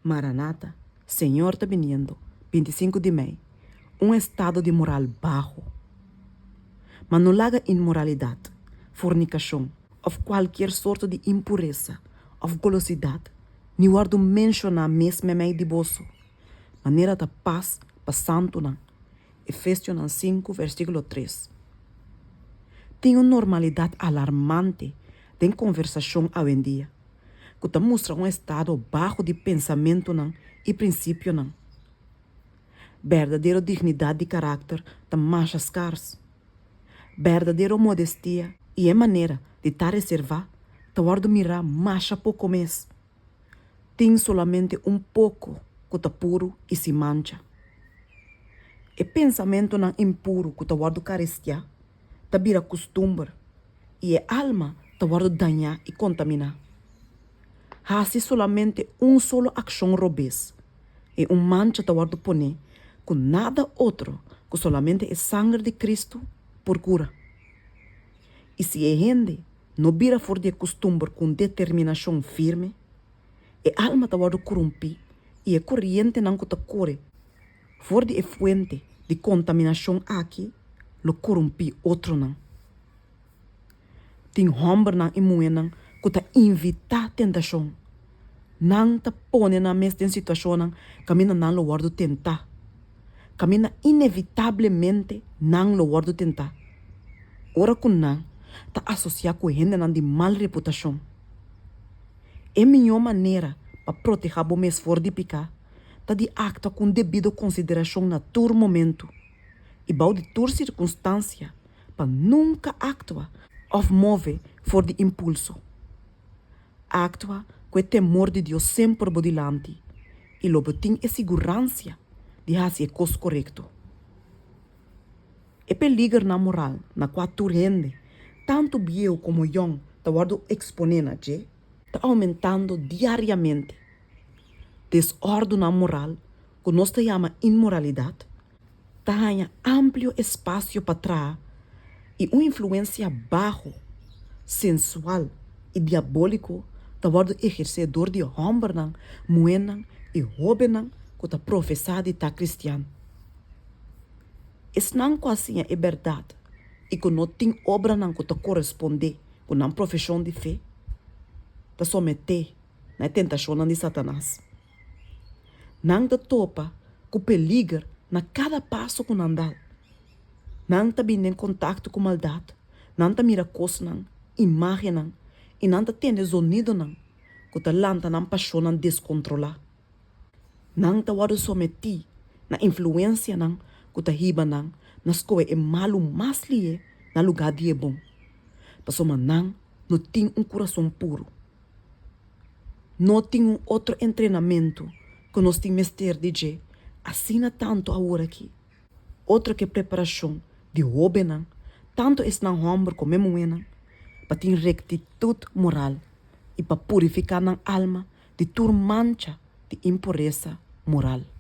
Maranata, Señor ta biniendo, 25 di mei, un estado di moral baho. Ma no laga inmoralidat, fornikashon òf kualkier sorto di impuresa òf golosidat ni wòrdu menshoná mes meimei di boso, manera ta pas pa santunan. Efesionan 5 versíkulo 3. Tin un normalidat alarmante den konversashon awendia ku ta mustra un estado baho di pensamentunan i prinsipionan. Berdadero dignidat di karakter ta masha skars. Berdadero modestia i e manera di ta reservá ta wòrdu mirá masha poko mes. Tin solamente un poko ku ta puru i sin mancha. E pensamentunan impuru ku ta wòrdu karestiá ta bira kustumber i e alma ta wòrdu dañá i kontaminá. Hasi solamente un solo akshon robes i un mancha ta wòrdu poné ku nada otro ku solamente e sanger di Kristu por kura. I si e hende no bira for di e kustumber ku un determinashon firme, e alma ta wòrdu korumpí i e korientenan ku ta kore for di e fuente di kontaminashon aki lo korumpí otronan. Tin hòmbernan i muhénan ku ta invitá tentashon. Nan ta pone nan mes den situashonnan kaminda nan lo wòrdu tentá, kaminda inevitablemente nan lo wòrdu tentá, ora ku nan ta asosiá ku hendenan di mal reputashon. E mihó manera pa protehá bo mes for di piká ta di aktua ku un debido konsiderashon na tur momentu i bou di tur sirkunstansia pa nunka aktua òf move for di impulso. Aktua ku e temor di Dios semper bo dilanti i lo bo tin e siguransia di hasi e kos korekto. E peligernan moral na kua tur hende, tantu bieu komo yòn, ta wòrdu eksponé na dje, ta oumentando diariamente. Desòrdunan moral, ku nos ta yama inmoralidat, ta haña amplio espasio pa traha i un influensia baho, sensual i diabóliko ta wòrdu ehersé dor di hòmbernan, muhénan i hóbennan ku ta profesá di ta kristian. Esnan ku a siña e bèrdat i ku no tin obranan ku ta korespondé ku nan profeshon di fe, ta someté na e tentashonnan di Satanas. Nan ta topa ku peliger na kada paso ku nan dal. Nan ta bini den kontakto ku maldat, nan ta mira kosnan, imágennan i nan ta tende zonidonan ku ta lanta nan pashonnan deskontrolá. Nan ta wòrdu sometí na influensianan ku ta hiba nan na skohe e malu mas lihé na lugá di e bon, pasobra nan no tin un kurason puru. No tin un otro entrenamentu ku nos tin mester di dje asina tantu aworakí, otro ku e preparashon di hóbennan, tantu esnan hòmber komo e muhénan, pa tin rektitut moral i pa purifiká nan alma di tur mancha di impuresa moral.